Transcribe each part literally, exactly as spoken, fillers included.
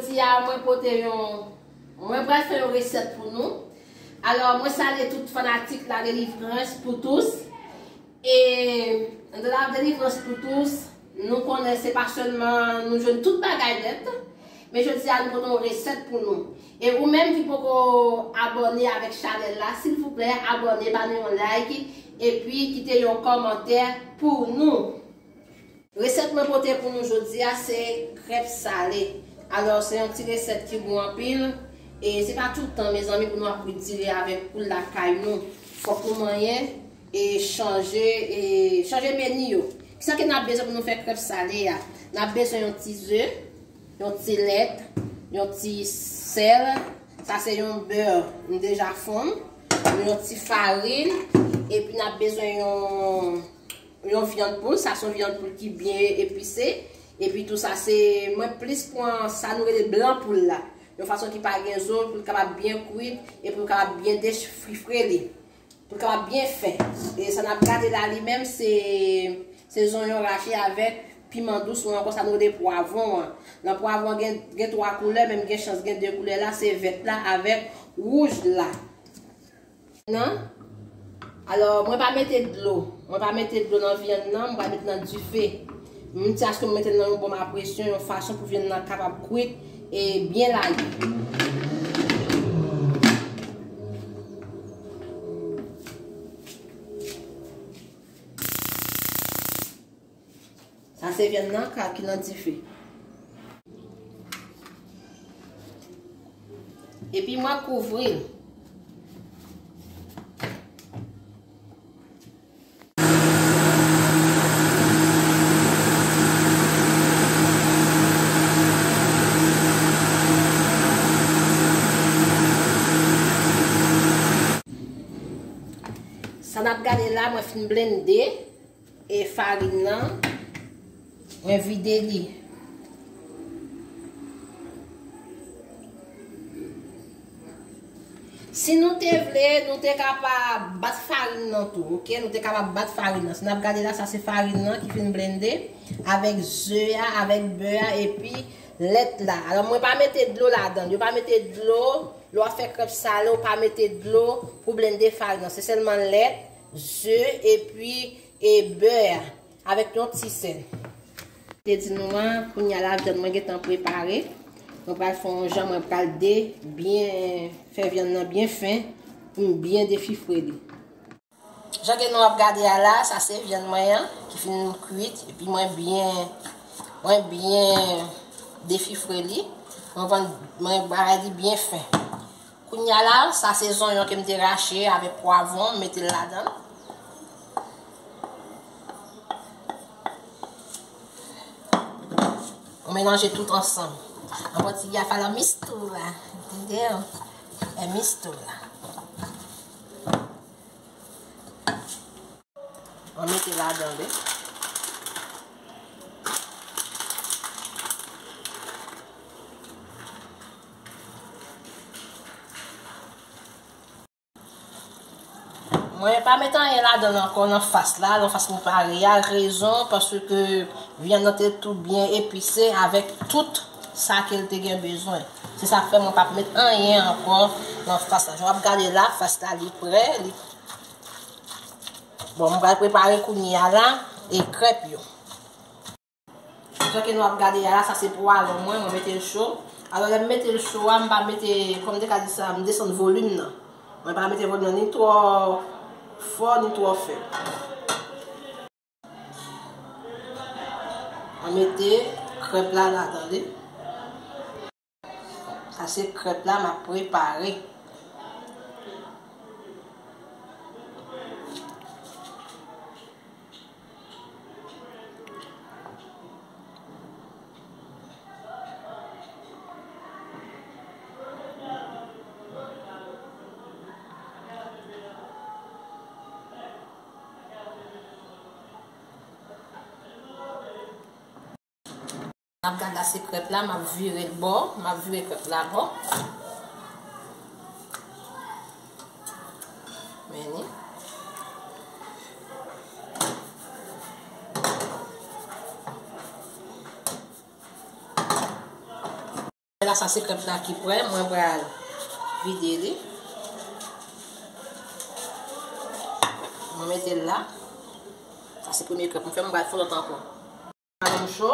Jodi a, mwen pote yon, mwen pral fè yon resèt pou nou. Alò, mwen salye tout fanatik La Délivrance pour tous. E nan La Délivrance pour tous, nou konnen se pa sèlman nou jwenn tout bagay nèt, men jodi a nou pote yon resèt pou nou. E ou menm ki poko abòne avèk chanèl la, silvouplè, abòne, ba nou yon like, epi kite yon kòmantè pou nou. Resèt mwen pote pou nou jodi a se krèp sale. Alò, se yon ti resèt ki bon anpil. E se pa tout tan, mezanmi, pou nou ap pwodui avèk poul lakay nou. Fòk nou manyen e chanje, e chanje meni yo. Kisa ke n ap bezwen pou nou fè krèp sale a? N ap bezwen yon ti ze, yon ti lèt, yon ti sèl. Sa se yon bè m deja fonn. Yon ti farin. Epi n ap bezwen yon yon vyann poul, sa se yon vyann poul ki byen epise. Epi tou sa se, mwen plis pran sa nou rele blan poul la. Yon fason ki pa gen zo, pou l kapab byen kwit, epi pou l kapab byen defrifre li. Pou l kapab byen fen. E sa n ap gade la li menm, se, se zonyon rache avèk piman dous, ou ankò sa nou rele pwavwon an. Nan pwavwon an gen, gen twa koulè, men gen chans gen de koulè la, se vèt la avèk wouj la. Nan. Alò, mwen pa mete dlo. Mwen pa mete dlo nan vyann nan, mwen pa mete nan dife. M ti achte mwen mete l nan yon bòm a presyon, yon fason pou vyann nan kapab kwit e byen lage. Sa se vyann nan ka ki nan dife. Epi mwen kouvri l. Sa n ap gade la, mwen fin blende. E farin nan, mwen vide li. Si nou te vle, nou te kapab bat farin nan tou, oke? Nou te kapab bat farin nan. Si n ap gade la, sa se farin nan ki fin blende avèk ze a, avèk bè a, epi lèt la. Alò, mwen pa mete dlo ladan l. Yo pa mete dlo. Lè w ap fè krèp sale, ou pa mete dlo pou blende farin nan. Se sèlman lèt, ze, epi, e bè a. Avèk yon ti sèl. Te di nou an, kounye a la vyann mwen gentan prepare. Mwen pral fè yon jan, mwen pral de byen, fè vyann nan byen fen pou m byen defrifre li. Jan ke nou ap gade a la, sa se vyann mwen an ki fin kwit, epi mwen byen, mwen byen defrifre li. Mwen vann, mwen bagay li byen fen. Kounye a la, sa se zonyon ke m te rache avèk pwavwon, m mete l ladan l. Mwen melanje tout ansanm. Anpòti a fè la mistura, entendeu? É mistura. Mwen mete ladan li. Mwen pa mete anyen ladan l ankò nan fas la, nan fas mwen pare a. Rezon, paske vyann nan te tou byen epise avèk tout sa ke l te gen bezwen. Se sa k fè mwen p ap met anyen ankò nan fas la. Jan w ap gade la, fas la, li prè, li Bon, mwen pral prepare kounye a la e krèp yo. Jan ke nou ap gade a la, sa se pwavwon mwen, mwen mete l cho. Alò, lè m mete l cho a, m pa mete, kòman m te ka di sa, m desann volim nan. Mwen pa mete volim nan ni twò fò, ni twò fèb. Mwen mete krèp la ladan li. Sa se krèp la m ap prepare. N ap gade la, se krèp la, m ap vire l bò, m ap vire krèp la bò. Men li. La, Sa se krèp la ki prè, mwen pral vide li. Mwen mete l la. Sa se premye krèp mwen fè, mwen pral fè lòt ankò. Mwen cho.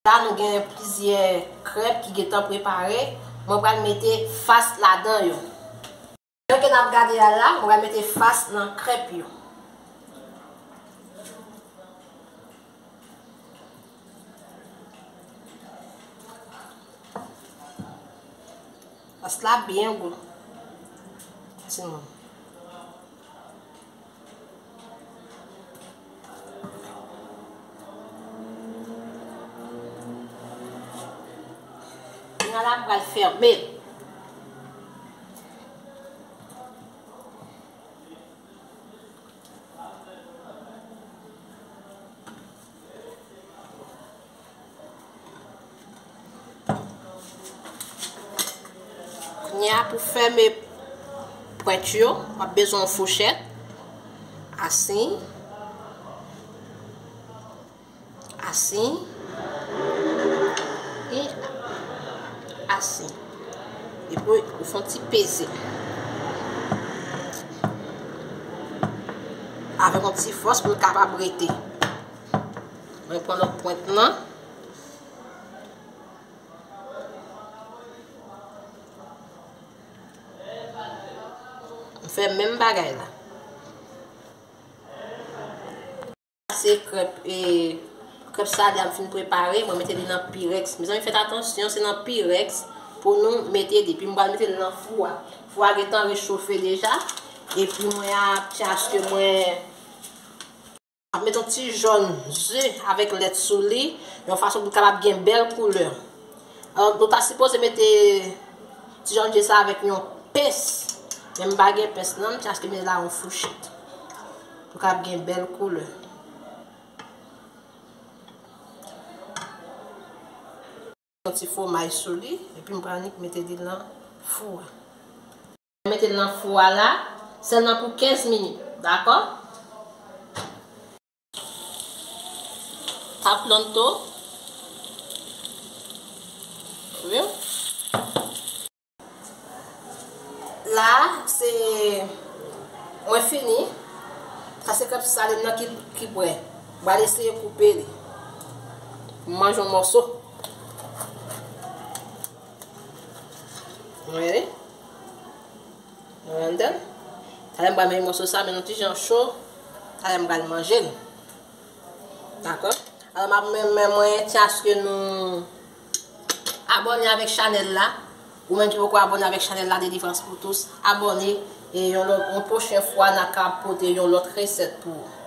La, nou gen plizyè krèp ki gentan prepare. Mwen pral mete fas ladan yo. Jan ke n ap gade a la, mwen pral mete fas nan krèp yo. Fas la byen gou. Timoun. Kounye a la, m pral fèmen. Kounye a, pou fèmen pwent yo, w ap bezwen yon fouchèt. Asin. Asin. E asin. Epi, ou fè yon ti peze. Avèk yon ti fòs pou l kapab rete. Mwen pran lòt pwent lan. M fè menm bagay la. Se krèp, e, krèp salé a m fin prepare, mwen mete li nan pirèks. Mezanmi, fèt atansyon, se nan pirèks pou nou mete li. Epi m pral mete li nan fou a. Fou a gentan rechofe deja. Epi mwen ap tchaske mwen ap met yon ti jòn ze avèk lèt sou li, yon fason pou l kapab gen bèl koulè. Alò, nou ta sipoze mete ti jòn ze sa avèk yon pens, men m pa gen pens nan, m te achte men la yon fouchèt. Pou l kapab gen bèl koulè. Yon ti fwomaj sou li, epi m pral nik mete li nan fou a. Mete l nan fou a la, sèlman pou kenz minit, dakò? Tan pronto. Wi. La, se, mwen fini. Sa se krèp salé m nan ki, ki prè. M pral eseye koupe li. M manje yon mòso. Mwen, wi. Mwen anndan. Talè m pral manje mòso sa, men yon ti jan cho. Talè m pral manje l. Dakò? Alò, m ap men, men mwen, ti aske nou abòne avèk chanèl la. Ou menm ki poko abòne avèk chanèl la, Délivrance pour tous, abòne. E yon lòt, yon pwochen fwa, n a ka pote yon lòt resèt pou ou.